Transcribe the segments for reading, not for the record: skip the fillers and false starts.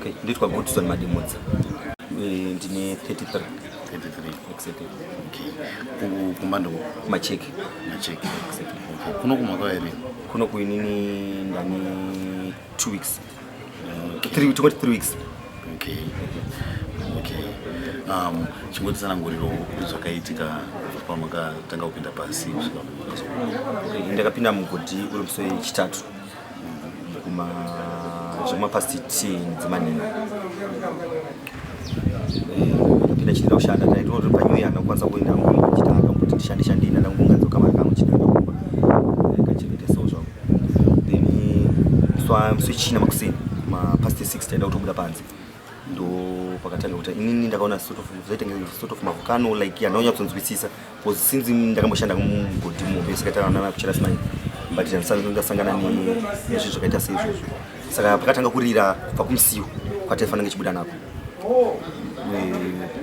Okay, ndoitwa Goodson Madimudza. Eh, ndine 33. 33. Exactly. Okay. Kumba ndo Macheke. Macheke. Exactly. Okay. Kuno kumaka here? Kuno kuinini ndani 2 weeks. Okay. 3 tongoti 3 weeks. Okay. Okay. Chingotitsananguriro zvakaitika pamakatanga kupinda pasi kusvika pamakazobuda. Okay, ndakapinda mugodhi uri musi wechitatu. Kuma zvekuma past 10 dzemanheru. Ndakapinda chidira kushanda ndaitoti panew year ndakukwanisa kuenda chitanga kuti ndishande shande ndandangunganidza kamari kangu chitanga kumba kachengetesawo zvangu. Then musi wechina makuseni ma past 6 taida kutobuda panze. Ndo pakatanga kuti inini ndakaona sort of zvaita sort of mavolcano like yandaonyatsonzwisisa because since ndakamboshanda mugodhi muhombe saka taona kuchera simai but ndasangana nezvinhu zvakaita seizvozvo. Saka pakatanga kurira kubva kumusiwo kwataifanira ngechibuda nako.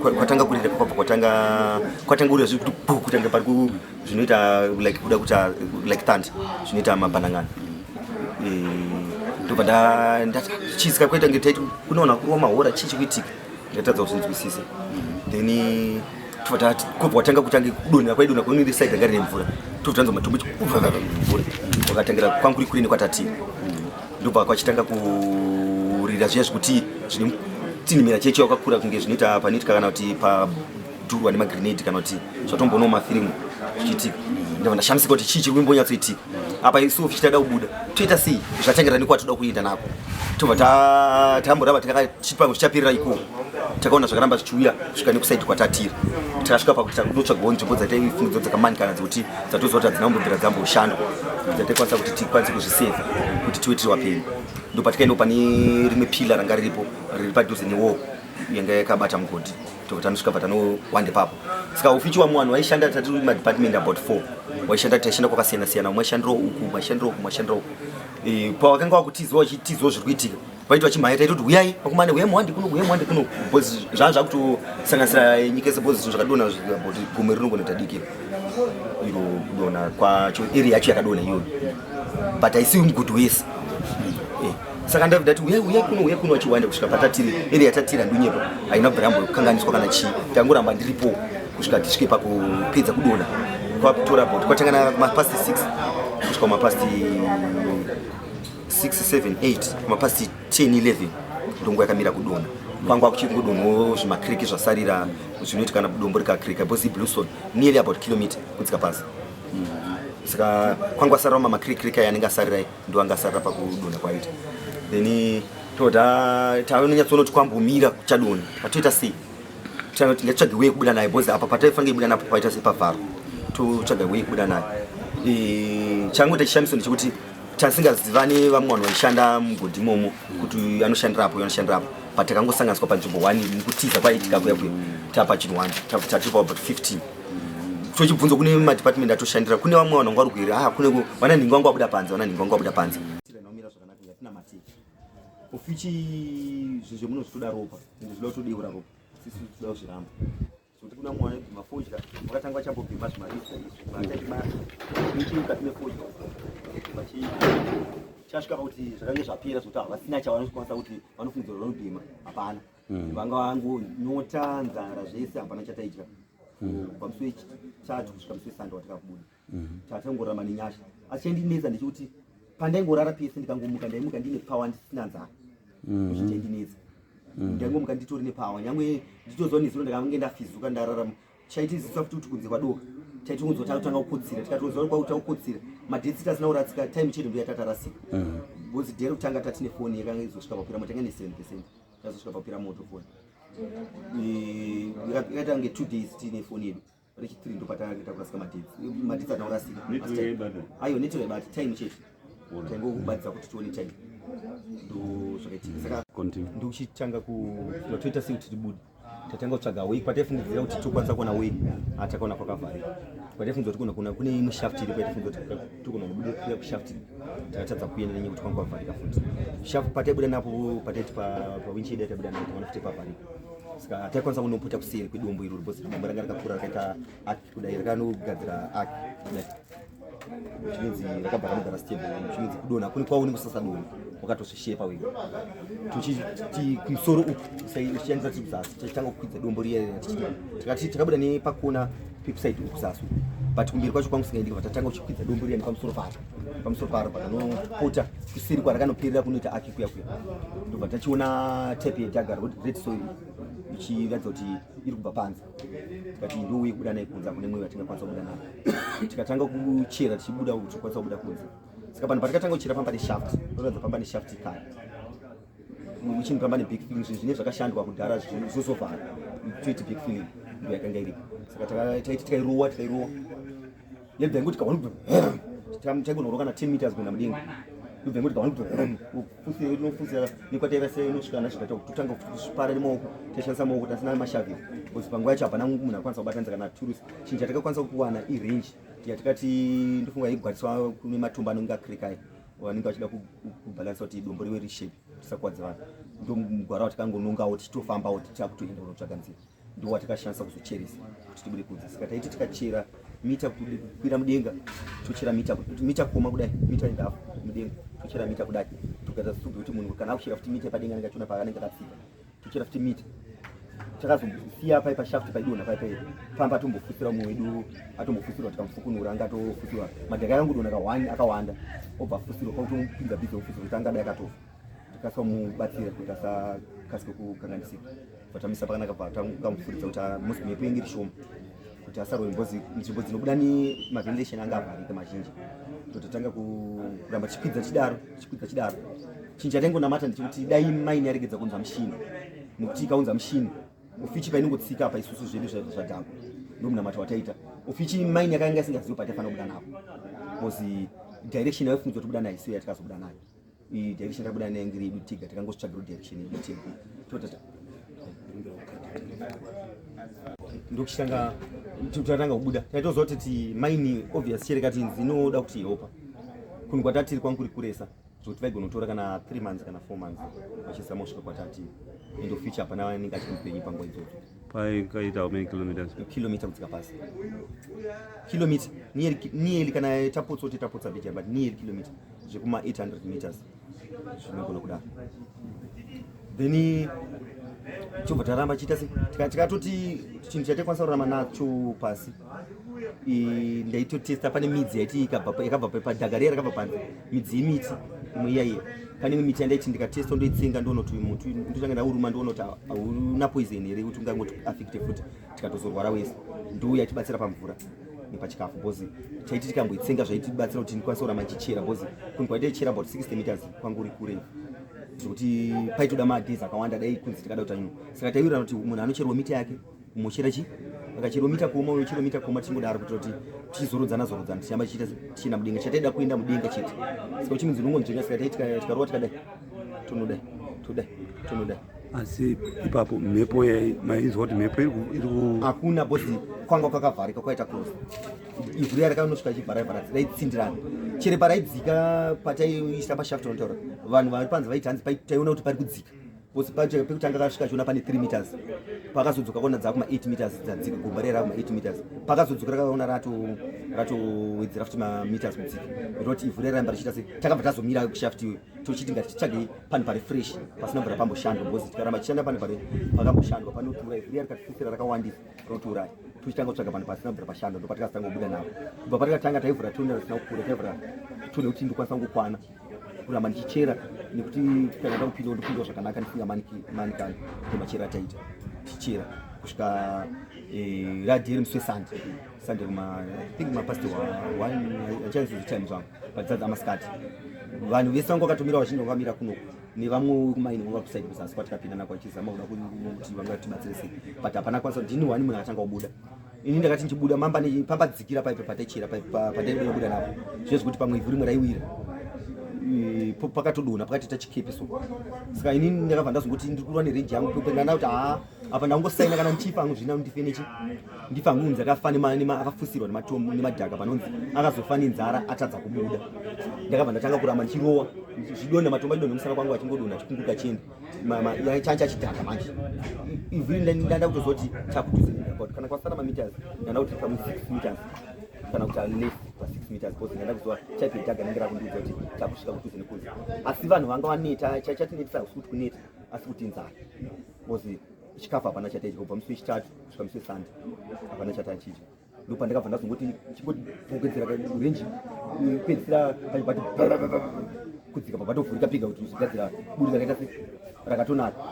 Kwatanga kurira kwabva kwatanga kurira zvekuti bu kutanga pari zvinoita like kuda kuita like thunder zvinoita mabhanangana. Ndobva ndati chii saka kwaita nge taiti kunoona kurova mahora chii chikuitika ndatadza kuzvinzwisisa. Then tobva tati kwobva kwatanga kutange kudonhera kwaidonha kwainenge side ranga rine mvura tobva tanzwa matombo mvura kwakatangira kwangu kuri kure nekwatatiri. Ndobva kwachitanga kurira zviya zvekuti zvine tinhimira cheche wakakura kunge zvinoita panoitika kana kuti padhurwa nemagrenade kana kuti zvatombonawo mafirimu zvichiitika. Ndobva ndashamisika kuti chii chiri kumbonyatsoitika apa isu tichida kubuda toita sei zvatangira nekwatoda kuenda nako. Tobva tamboramba tikachipanga zvichapirira ikoko. Takaona zvakaramba zvichiuya kusvika nekusaidi kwatatiri. Takasvika pakuti takunotsvagawo nzvimbo dzataifungidzwa dzakamanikana dzekuti dzatoziva kuti hadzina kumbobvira dzamboshandwa dzataikwanisa kuti tikwanise kuzvisevha kuti tive tiri vapenyu. Ndopatikaendawo pane rimwe pila ranga riripo riri padhuze newall yanga yakabata mugodhi. Tobva tanosvika bva tanowanda ipapo. Saka ufichi wamwe vanhu vaishanda tati madepartment about 4 waishanda taishanda kwakasiyana siyana, umwe aishandirawo uku, umwe aishandirawo uku, umwe aishandirawo uku. Pavakanga vakutiziwa vachitiziwa zviri kuitika vaiti vachimhanya taitoti huyai vakomana, huyai muwande kuno, huyai muwande kuno, because zvanga zvakutosanganisira nyika yese because zvinhu zvakadonha about gome rinogona kuita diki iro kudonha kwacho area yacho yakadonha iyoyo but haisiwi mugodhi wese. Saka ndati huyai huyai kuno, huyai kuno vachiwanda kusvika patatiri area yatatiri handinyepa haina kubvira yambokanganiswa kana chii. Tangoramba ndiripo kusvika tisvike pakupedza kudonha kwatora about kwatanga mapast 6 kusvika mapast 6 7 8 mapast 10 11 ndonguva yakamira kudonha. Kwanga kuchingodonhawo zvimakriki zvasarira zvinoita kana dombo rikakrika because ibluestone nearly about kilometer kudzika pasi. Saka kwanga kwasarira mamakriki aya anenge asarira ndo anga asarira pakudonha kwaita. Then toda taononyatsoona kuti kwambomira kuchadonha tikatoita sei tinoti ngatsvage way yekubuda nayo because apa pataifanira kubuda napo paita sepavharwa totsvaga way yekubuda nayo. Changoita chishamiso ndechekuti tasingazivane vamwe vanhu vaishanda mugodhi imomo kuti anoshandira apo anoshandira apo but takangosanganiswa panzvimbo 1 mukutiza kwaitika kuya kuya tapa chinhu 1 tatipa about 15 tochibvunzwa kune madepartment atoshandira kune vamwe vanhu vanga vari kuiri kune vana nhingi vangu vabuda panze, vana nhingi vangu vabuda panze. Ofichi zvezve munozvitoda ropa ende zvinoda kutodeura ropa sisi toda kuzviramba zvekuti kuna mwana anobhema fodya vakatanga vachambobhema zvimarisa izvi vachati mukati mefodya vachasvika pakuti zvakange zvapera zvekuti havasina chavanokwanisa kuti vanofungidzira vanobhema hapana. Vanga vangonyota nzara zvese hapana chataidya kubva musi wechitatu kusvika musi wesande watakabuda. Tatangorarama nenyasha asi chandinetsa ndechekuti pandaingorara pese ndikangomuka ndaimuka ndine power ndisina nzara. Zvichandinetsa. Ndaingomuka nditori nepower nyangwe nditoziva nezuro ndakange ndafizuka ndararama. Chaitizisa futi kuti kunze kwadoka taitonzwa takutanga kukotsira tikatonzwa kwakuta kukotsira madhesi tasina kuratsika time chete ndo yatatarasika. Because day rekutanga tatine foni yakanga izosvika pakwira moto yanga ine 7% yazosvika pakwira moto foni. Yakaita kunge 2 days tiine foni yedu rechi3 ndo patanga takurasika madhesi madhesi atina kurasika. Network yaibata? Aiwa, network yaibata time chete taingokubatidza kuti tione time ndo zvakaitika. Saka Continue. ndokuchitanga toita sei kuti tibude tatanga kutsvaga way pataifungidzira kuti tokwanisa kuona way atakaona kwakavharika pataifungidzira kuti kuna kune imwe shaft iripo yataifungidzira kuti togona kubuda kushaft takatadza kuenda nenyaya yekuti kwanga kwavharika futi shaft pataibuda napo pataiti pawinchi yedu yataibuda napo takaona futi pavharika. Saka taikwanisa kunopota kuseri kwedombo iroro because dombo ranga rakakura rakaita arc kudai rakanogadzira arc kudai. Chinonzi rakabva ranogara stable, chinonzi kudonha kune kwaone kusasadonha wakatozvishepa wega. Tuchiti kumusoro uku uchishandisa tiri kuzasi, tichitanga kukwidza dombo riya riya tichiti tikati takabuda nepakona pekuside uku zasi uku, but kumberi kwacho kwangu singaendeki, vatatanga uchikwidza dombo riya nepamusoro paro, pamusoro paro pakanopota kuseri kwarakanoperera kunoita aki kuya kuya, ndobva tachiona type yedhaga red soil ichiratidza kuti iri kubva panze. Tikati ndouye kubuda naye kunze, hakune mweya watingakwanisa kubuda nayo. Tikatanga kuchera tichibuda uku tikwanisa kubuda kunze. Saka panhu patikatanga kuchera pamba neshaft, panoratidza pamba neshaft kare, uchini pamba nebig filling, zvinhu zvine zvakashandwa kudhara zvozovhara, toiti big filling ndo yakanga iripo. Saka taiti tikairowa tikairowa yebva ingoti kaone taigona kurowa kana 10 meters kuenda mudenga, yobva ingoti kaone inofusira nekwataiva sei inosvika nasvika totanga kusvipara nemaoko, taishandisa maoko tasina mashavhiri because panguva yacho hapana munhu akwanisa kubatanidza kana turusi. Chinhu chatakakwanisa kuwana irange yatikati ndofunga yaigwariswa kune matombo anenge akrekai vanenge vachida kubhalansa kuti dombo rive rishape tisakuwadza vanhu, ndo mugwara watikangonongawo tichitofambawo tichakutoenda kunotsvaga nzira, ndo watikashandisa kuzocheresa kuti tibude kunze. Saka taiti tikachera mita kukwira mudenga, tochera mita, mita koma kudai, mita and half mudenga, tochera mita kudai, togaita subi kuti munhu kana akuchera futi mita yepadenga anenge achiona paanenge akatsika, tochera futi mita. Takazosiya pai pashaft paidonha pai pai pamba atombofusira umwe wedu, atombofusirwa tikamufukunura, anga atofusirwa madhaka akangodonha kahwani akawanda, obva afusirwa kwakutomupinza bhizi ofusirwa kuti angadai akatofa, tikasamubatsira kuti asakasike kukanganisika. Vatamisa pakanaka patamufuridza kuti musi mhepo inge iri shoma kuti asarwe mbozi nzvimbo dzinobuda nemaventilation anga avharika mazhinji. Tototanga kuramba tichikwidza chidaro, tichikwidza chidaro. Chinhu chataingonamata ndechekuti dai maini yaregedza kuunza mushini, nekuti ikaunza mushini ufichi painongotsika apa isusu zvedu zvadhakwa. Ndomunamato wataita. Ufichi maini yakanga isingazivi pataifanira kubuda napo, because direction yaifungidzwa kuti buda nayo isiyo yatikazobuda nayo. Iyi direction tabuda nayo ngiri yedu tiga, takangozvitsvagira direction yedu tiga totata ndokuchitanga tatanga kubuda. Taitoziva kuti ti maini obvious cherekati inzi inoda kuti helpa kunhu kwatatiri kwangu kuri kuresa zvekuti vaigonotora kana 3 months kana 4 months vachizama kusvika kwatatiri, and of which hapana vanenge achiri mupenyu panguva idzodzo. Paikaita how many kilometers? Kilomita kudzika pasi, kilomita nearly kana tapotsa kuti tapotsa bhija, but nearly kilomita zvekuma 800 meters zvinogona kudaro. Then chobva taramba chiita se tikatoti chinhu chatakwanisa kurarama nacho pasi, ndaitotesta pane midzi yaiti yakabva padhaga riya rakabva panze, midzi yemiti imwe iya iya, pane imwe miti yandaiti ndikatesta ndoitsenga ndoona kuti uyu muti ndotanga ndauruma ndoona kuti hauna poison here, kuti ungangoti affecte futi tikatozorwara wese. Ndo yaitibatsira pamvura nepachikafu because taiti tikamboitsenga zvaitibatsira kuti ndikwanise kuramba ndichichera, because kunhu kwaitaichera about 60 meters kwangu uri kure zvekuti paitoda madays akawanda dai kunzi tikada kutanywa. Saka taiwirirana kuti munhu anocherwa mita yake, umochera chi akachero mita koma, unochero mita koma, tichingodaro kuitira kuti tichizorodzana zorodzana tichiramba tichiita tichienda mudenga. Chataida kuenda mudenga chete, saka uchiminzi unongonzvenga. Saka taiti tikarova tikadai tonodai todai tonodai. Asi ipapo mhepo mainzwa kuti mhepo iri Hakuna bozi, kwanga kwakavharika kwaita close, ivhu riya rakanosvika chivhara vhara raitsindirana chere paraidzika pataiisa pashaft. Unotaura vanhu vari panze vaiti hanzi taiona kuti pari kudzika because pekutanga kasvika chiona pane 3 meters, pakazodzoka kona dzakuma 8 meters dzadzika, gomba riya rakuma 8 meters, pakazodzoka rakaona ratowedzera futi mameters kudzika roti ivhu riya ramba richiita se. Takabva tazomira kushaft iyoyo tochiti ngatitsvagei panhu pari fresh pasina mvura pamboshandwa, because tikaramba tichishanda panhu pari pakamboshandwa panotiuraya, ivhu riya rikatifusira rakawandisa rinotiuraya. Tochitanga kutsvaga panhu pasina mvura pashandwa, ndopatikazotanga kubuda napo. Kubva patikatanga taivhura tone risina kukura, taivhura tone kuti ndokwanisa kungokwana kuramba ndichichera, nekuti kana ndakupinda ndopindawo zvakanaka ndisingamanikani. Ndomachera ataita tichera kusvika radheri musi weSunday, Sunday kuma I think mapast 1, achazizi time zvangu, but dzadza amasikati. Vanhu vese vanga vakatomira, vazhinji vanga vamira kunoku nevamwe kumaini vanga kusaidi kuzasi kwatikapinda nako, vachizama kuda kuti vanga tibatsire sei, but hapana kwanisa. Ndini wani munhu akatanga kubuda. Ini ndakati ndichibuda mamba pambadzikira paipe pataichera pataibuda buda napo zviye zvekuti pamwe ivhu rimwe raiwira pakatodonha pakatoita chikepe. So saka ini ndakabva ndazongoti ndiri kurwa nerenji yangu ndana kuti haa, apa ndangosaina kana ndichifa hangu zvina ndife nechi ndife hangu. Unzi akafa akafusirwa nematombo nemadhaka, panonzi akazofa nenzara atadza kubuda. Ndakabva ndatanga kuramba ndichirowa zvidonha, matombo achidonha musana kwangu, achingodonha achikunguka chienda chancha chidhaka. Manje ivhu ndanda kutozoti chakudhuze about kana kwasara mameters, ndanda kuti pamwe 6 meters kana kuti less pa 6. 6 meters because ndanga kuziva type yedhaga rinenge rakundiudza kuti takusvika kudhuze nekunze. Asi vanhu vanga vaneta, chatinetisa hausi kuti kuneta, asi kuti inzara, because chikafu hapana chataidya kubva musi wechitatu kusvika musi weSunday, hapana chatachidya. Ndopandakabva ndazongoti chingoti renji kupedzisira pachibati kudzika, papatovhurika piga kuti uzigadzira buri rakaita se rakatonaka.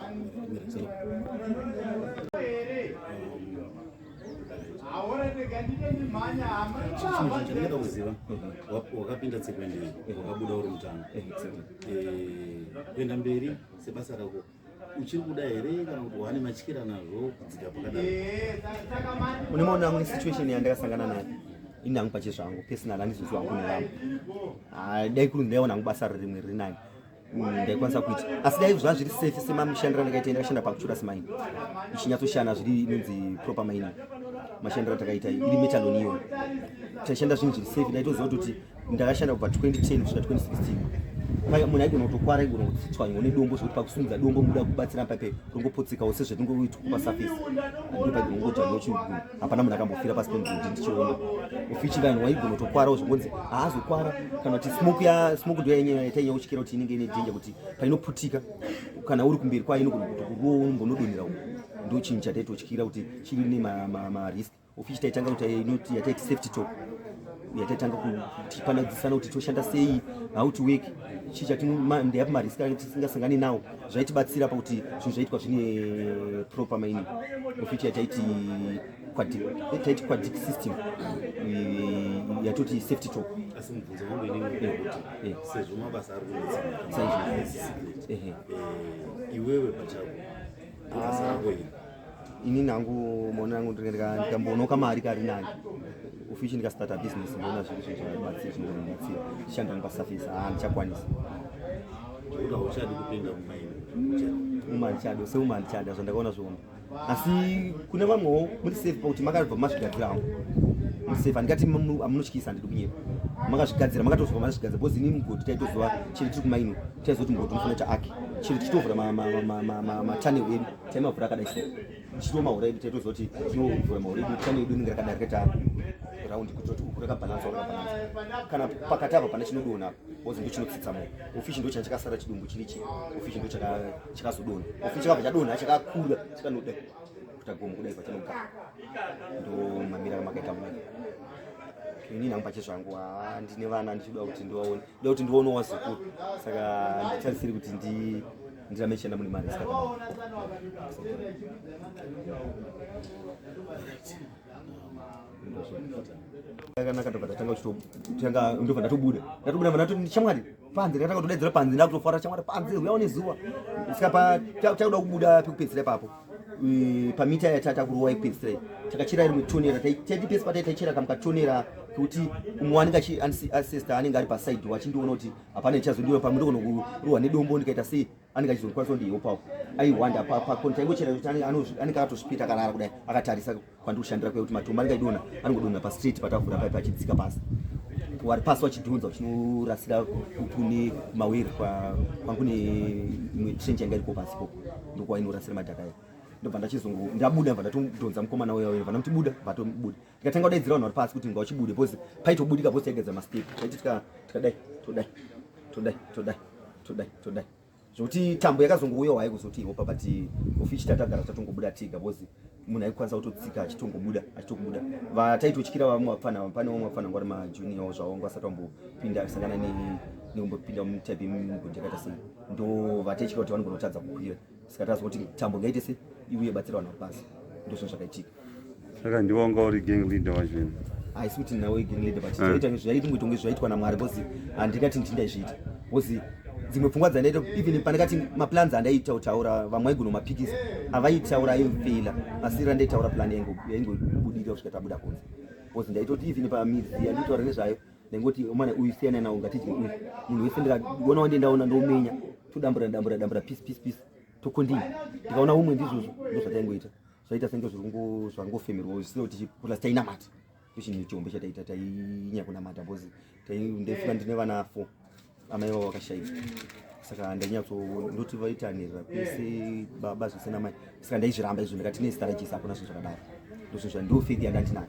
Chinhu chandinoda kuziva, wakapinda tsekwende, wakabuda uri mutano. Kuenda mberi sebasa rako uchiri kuda here, kana kuti wane matyira nazvo kudzika pakadaro? Une maona angu nesituation yandakasangana nayo ini hangu pachezvangu personal, handizozwi hangu nevamwe. Ah, dai kuri ndaiona hangu basa rimwe riri nani, ndaikwanisa kuita, asi dai zvava zviri safe semamushandiro andakaita. Ndakashanda pakuchura mine, ichinyatsoshanda zviri inonzi proper mining. Mashandiro atakaita iri metalon iyoyo, taishanda zvinhu zviri safe. Ndaitoziva kuti ndakashanda kubva 2010 kusvika 2016. Munhu aigona kutokwara, aigona kutswanywa nedombo, zvekuti pakusumudza dombo muda kubatsira pape rongopotsekawo sezvatingoitwa pasurface, ndo paigona kungodzvanywa chigumwe. Hapana munhu akambofira pasi pemugodhi ndichiona ufichi. Vanhu waigona kutokwarawo, zvokunzi haazokwara, kana kuti smoke ya smoke ndo yatainyanya kutyira kuti inenge ine danger, kuti painoputika kana uri kumberi kwayo inogona kuti kurowo unombonodonhera uko. Ndo chinhu chataitotyira kuti chiri nemarisk. Ofichi taitanga kuti inoti yataiti safety talk, yataitanga kutipanadzisana kuti toshanda sei, how to work, chii ndeyapi marisk tisingasangani nawo. Zvaitibatsira pakuti zvinhu zvaitwa zvine proper mining. Ofichi yataiti quadic system, yatoti safety talk. Asi mubvunzo wangu inini ndewekuti sezvo mabasa ari kunetsa, Saizvo. Iwewe pachako ndobasa rako here? Inini hangu maonero angu, ndikamboonawo mari kari nani ufichi ndikastarta business, ndoona zviri zvinhu zvinobatsira, zvinondibatsira ndishanda pasurface, haa, ndichakwanisa. Zvekuti hauchadi kupinda mumaini? Uma handichada, seuma handichada zvandakaona zviombe, asi kune vamwewo muri safe pakuti makabva mazvigadzira hangu, muri safe. Handingati hamunotyisa, handidi kunyepa. Makazvigadzira, makatozwa mazvigadzira, because ini mugodhi taitoziva chiri tiri kumaini, taiziva kuti mugodhi unofanira kuita ake chiri tichitovhura matunnel edu, taimavhura akadai so, tichitova mahura edu. Taitoziva kuti tinovhura mahura edu, tunnel edu inenge rakadai, rakaita raundi, kuitira kuti uku rakabhalansa, rakabhalansa. Kana pakati apa pane chinodonha apa, because ndo chinotsitsa mo ofishi, ndo changa chakasara chidumbu chirichi ofishi, ndo chakazodonha. Ofishi chakabva chadonha chakakura, chikanoda kuita gomo kudai pachinogara. Ndo mamira makaita mumai. Inini hangu pachezvangu, haa, ndine vana, ndichida kuti ndivaone, ndoda kuti ndionewo wazukuru, saka handitarisiri kuti ndirambe ndichienda mune mari akadai. Akanaka. Ndobva ndatanga kuchitotanga, ndobva ndatobuda, ndatobuda, ndobva ndatoti, "Shamwari, panze." Ndakatanga kutodaidzira panze, ndakutofara, "Shamwari, panze, uyawo nezuva." Saka takuda kubuda pekupedzisira ipapo, pamita yatata kurowa yekupedzisira iyi, takachera rimwe tonera. Taiti pese patai taichera kamukatonera kekuti umwe anenge achiassista anenge ari pasaidi achindiona kuti hapana ichazondiwa pamwe, ndogona kurohwa nedombo, ndikaita sei, anenge achizondikwanisa kundihelpawo. Aiwanda pakoni taingochera kuti anenge akatosvipita akarara kudai, akatarisa kwandiri kushandira kuya, kuti matombo anenge aidonha anongodonha pastreet patavhura paipa, achidzika pasi, wari pasi wachidhonza uchinorasira kune maweri kwangu neimwe trench yanga iriko pasi ikoko, ndokwainorasira madhaka aya. Ndobva ndachizongo ndabuda, bva ndatodhonza mukomana uya uya, bva ndamuti buda, bva tobuda. Ndikatanga kudaidzira vanhu vari pasi kuti ngavachibude, because paitobudika, because taigadzira mastep. Taiti tikadai, todai, todai, todai, todai, todai, zvokuti tambo yakazongouyawo hayi kuzoti ihopa, but ofichi tatagara tatongobuda tega, because munhu aikwanisa kutotsika achitongobuda, achitokubuda. Vataitotyira vamwe vapfana, pane vamwe vapfana ngwari majunior zvavo, vanga vasati vambopinda sangana nekumbopinda mutype yemugodhi yakaita sei, ndo vataityira kuti vanogona kutadza kukwira. Saka tazwa kuti tambo ngaite se iuye batsira vanhu vari pasi. Ndo zvinhu zvakaitika. Saka ndiwe wanga uri gang leader wacho ine? Haisi kuti nawe gang leader, but zvaita zvaiita kunge zvaitwa naMwari, because handingati ndindaizviita, because dzimwe pfungwa dzandaita, even pandakati maplans andaiita kutaura, vamwe vaigona mapikisa avaitaura aifeila, asi randaitaura plan yaingobudirira kusvika tabuda kunze, because ndaitoti even pamidzi yanditaura nezvayo, ndaingoti mwana uyu siyana nawo, ngatidye uyu. Munhu wese ndikaona wandendaona ndomenya, todambura dambura dambura, piece piece piece, tokondini. Ndikaona umwe, ndizvozvo ndo zvataingoita. Zvaita senge zvangofemerwa zvisina kuti, plus tainamata. Ndochinhu chihombe chataita, tainyanya kunamata, because ndaifunga ndine vana 4, amai vavo vakashayika, saka ndainyatso ndoti vaitanhirira kwese baba zvese namai. Saka ndaizviramba izvo, ndikati nezita raJesu hakuna zvinhu zvakadaro. Ndozvinhu zvando faith yandandinayo.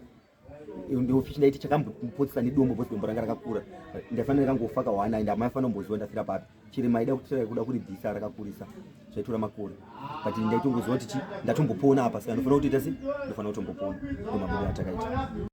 Ndofichi ndaiti chakambopotsesa nedombo because dombo ranga rakakura. Ndaifanira kangofa kawana ende amaifanira kumboziva ndafira papi. Chirema aida kuti kuda kuribvisa rakakurisa zvaitora makore but ndaitongoziva kuti chi ndatombopona apa saka ndofanira kutoita se ndofanira kutombopona ndomabudiro atakaita.